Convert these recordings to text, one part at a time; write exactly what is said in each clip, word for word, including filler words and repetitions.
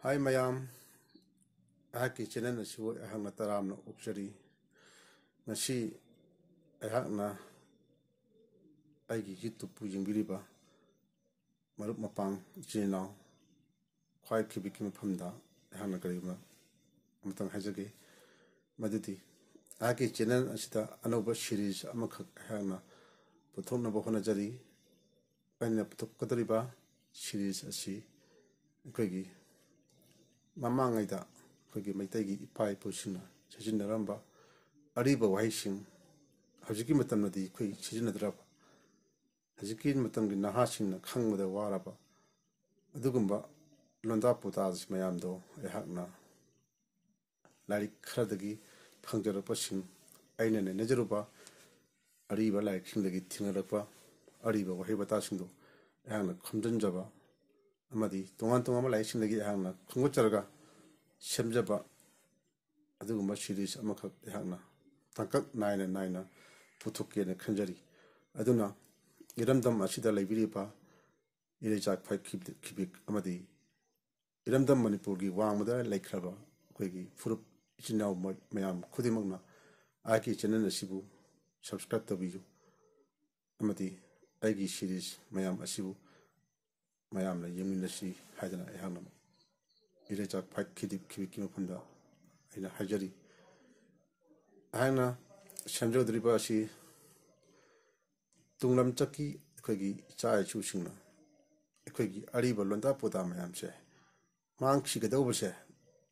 ꯍꯥꯏ ꯃꯌꯥꯝ, ꯑꯩꯍꯥꯛꯀꯤ ꯆꯦꯅꯦꯜ ꯑꯁꯤꯕꯨ ꯑꯩꯍꯥꯛꯅ ꯇꯔꯥꯝꯅ ꯑꯣꯛꯆꯔꯤ꯫ ꯉꯁꯤ ꯑꯩꯍꯥꯛꯅ ꯑꯩꯒꯤ ꯌꯨꯇ꯭ꯌꯨꯕꯄꯨ ꯌꯦꯡꯕꯤꯔꯤꯕ ꯃꯔꯨꯞ ꯃꯄꯥꯡ ꯏꯆꯤꯟ ꯏꯅꯥꯎ ꯈ꯭ꯋꯥꯏ ꯈꯤꯕꯤꯛꯀꯤ ꯃꯐꯝꯗ ꯑꯩꯍꯥꯛꯅ ꯀꯔꯤꯒꯨꯝꯕ ꯑꯃꯇꯪ ꯍꯥꯏꯖꯒꯦ꯫ ꯃꯗꯨꯗꯤ ꯑꯩꯍꯥꯛꯀꯤ ꯆꯦꯅꯦꯜ ꯑꯁꯤꯗ ꯑꯅꯧꯕ ꯁꯤꯔꯤꯁ ꯑꯃꯈꯛ ꯑꯩꯍꯥꯛꯅ ꯄꯨꯊꯣꯛꯅꯕ ꯍꯣꯠꯅꯖꯔꯤ꯫ ꯑꯩꯅ ꯄꯨꯊꯣꯛꯀꯗꯧꯔꯤꯕ ꯁꯤꯔꯤꯁ ꯑꯁꯤ ꯑꯩꯈꯣꯏꯒꯤ ꯃꯃꯥꯡꯉꯩꯗ ꯑꯩꯈꯣꯏꯒꯤ ꯃꯩꯇꯩꯒꯤ ꯏꯄꯥ ꯏꯄꯨꯁꯤꯡꯅ ꯁꯤꯖꯤꯟꯅꯔꯝꯕ ꯑꯔꯤꯕ ꯋꯥꯍꯩꯁꯤꯡ, ꯍꯧꯖꯤꯛꯀꯤ ꯃꯇꯝꯗꯗꯤ ꯑꯩꯈꯣꯏ ꯁꯤꯖꯤꯟꯅꯗ꯭ꯔꯕ, ꯍꯧꯖꯤꯛꯀꯤ ꯃꯇꯝꯒꯤ ꯅꯍꯥꯁꯤꯡꯅ ꯈꯪꯕꯗ ꯋꯥꯔꯕ ꯑꯗꯨꯒꯨꯝꯕ ꯂꯣꯟꯗꯥ ꯄꯨꯗꯥ ꯃꯌꯥꯝꯗꯣ ꯑꯩꯍꯥꯛꯅ ꯂꯥꯏꯔꯤꯛ ꯈꯔꯗꯒꯤ ꯐꯪꯖꯔꯛꯄꯁꯤꯡ, ꯑꯩꯅ ꯅꯩꯅꯖꯔꯨꯕ ꯑꯔꯤꯕ ꯂꯥꯏꯔꯤꯛꯁꯤꯡꯗꯒꯤ ꯊꯦꯡꯅꯔꯛꯄ ꯑꯔꯤꯕ ꯋꯥꯍꯩ ꯋꯥꯇꯥꯁꯤꯡꯗꯣ ꯑꯩꯍꯥꯛꯅ ꯈꯣꯝꯖꯤꯟꯖꯕ ꯑꯃꯗꯤ ꯇꯣꯉꯥꯟ ꯇꯣꯉꯥꯟꯕ ꯂꯥꯏꯔꯤꯛꯁꯤꯡꯗꯒꯤ ꯑꯩꯍꯥꯛꯅ ꯈꯣꯝꯒꯠꯆꯔꯒ ꯁꯦꯝꯖꯕ ꯑꯗꯨꯒꯨꯝꯕ ꯁꯤꯔꯤꯁ ꯑꯃꯈꯛ ꯑꯩꯍꯥꯛꯅ ꯇꯥꯡꯀꯛ ꯅꯥꯏꯅ ꯅꯥꯏꯅ ꯄꯨꯊꯣꯛꯀꯦꯅ ꯈꯟꯖꯔꯤ꯫ ꯑꯗꯨꯅ ꯏꯔꯝꯗꯝ ꯑꯁꯤꯗ ꯂꯩꯕꯤꯔꯤꯕ ꯏꯔꯩꯆꯥ ꯈ꯭ꯋꯥꯏ ꯈꯤꯕꯤꯛ ꯑꯃꯗꯤ ꯏꯔꯝꯗꯝ ꯃꯅꯤꯄꯨꯔꯒꯤ ꯋꯥꯡꯃꯗ ꯂꯩꯈ꯭ꯔꯕ ꯑꯩꯈꯣꯏꯒꯤ ꯐꯨꯔꯨꯞ ꯏꯆꯤꯟ ꯏꯅꯥꯎ ꯃꯣꯏ ꯃꯌꯥꯝ ꯈꯨꯗꯤꯡꯃꯛꯅ ꯑꯩꯒꯤ ꯆꯦꯅꯦꯜ ꯑꯁꯤꯕꯨ ꯁꯕꯁꯀ꯭ꯔꯥꯏꯕ ꯇꯧꯕꯤꯌꯨ ꯑꯃꯗꯤ ꯑꯩꯒꯤ ꯁꯤꯔꯤꯁ ꯃꯌꯥꯝ ꯑꯁꯤꯕꯨ ꯃꯌꯥꯝꯅ ꯌꯦꯡꯃꯤꯟꯅꯁꯤ ꯍꯥꯏꯗꯅ ꯑꯩꯍꯥꯛꯅ ꯏꯔꯩꯆꯥ ꯈ꯭ꯋꯥꯏ ꯈꯤꯗꯤꯛ ꯈꯤꯕꯤꯛꯀꯤ ꯃꯐꯝꯗ ꯑꯩꯅ ꯍꯥꯏꯖꯔꯤ꯫ ꯑꯩꯍꯥꯛꯅ ꯁꯦꯝꯖꯒꯗꯧꯔꯤꯕ ꯑꯁꯤ ꯇꯨꯡꯂꯝꯆꯠꯀꯤ ꯑꯩꯈꯣꯏꯒꯤ ꯏꯆꯥ ꯏꯁꯨꯁꯤꯡꯅ ꯑꯩꯈꯣꯏꯒꯤ ꯑꯔꯤꯕ ꯂꯣꯟꯗꯥ ꯄꯨꯗꯥ ꯃꯌꯥꯝꯁꯦ ꯃꯥꯡꯈꯤꯒꯗꯧꯕꯁꯦ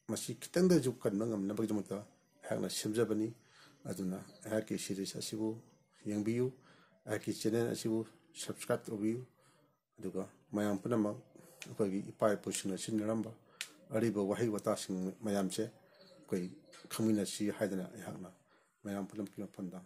ꯃꯁꯤ ꯈꯤꯇꯪꯗꯁꯨ ꯀꯟꯕ ꯉꯝꯅꯕꯒꯤꯗꯃꯛꯇ ꯑꯩꯍꯥꯛꯅ ꯁꯦꯝꯖꯕꯅꯤ꯫ ꯑꯗꯨꯅ ꯑꯩꯍꯥꯛꯀꯤ ꯁꯤꯔꯤꯁ ꯑꯁꯤꯕꯨ ꯌꯦꯡꯕꯤꯌꯨ, ꯑꯩꯍꯥꯛꯀꯤ ꯆꯦꯅꯦꯜ ꯑꯁꯤꯕꯨ ꯁꯕꯁꯀ꯭ꯔꯥꯏꯕ ꯇꯧꯕꯤꯌꯨ꯫ ꯑꯗꯨꯒ ꯃꯌꯥꯝ ꯄꯨꯝꯅꯃꯛ ꯑꯩꯈꯣꯏꯒꯤ ꯏꯄꯥ ꯏꯄꯨꯁꯤꯡꯅ ꯁꯤꯖꯤꯟꯅꯔꯝꯕ ꯑꯔꯤꯕ ꯋꯥꯍꯩ ꯋꯥꯇꯥꯁꯤꯡ ꯃꯌꯥꯝꯁꯦ ꯑꯩꯈꯣꯏ ꯈꯪꯃꯤꯟꯅꯁꯤ ꯍꯥꯏꯗꯅ ꯑꯩꯍꯥꯛꯅ ꯃꯌꯥꯝ ꯄꯨꯝꯅꯃꯛꯀꯤ ꯃꯐꯝꯗ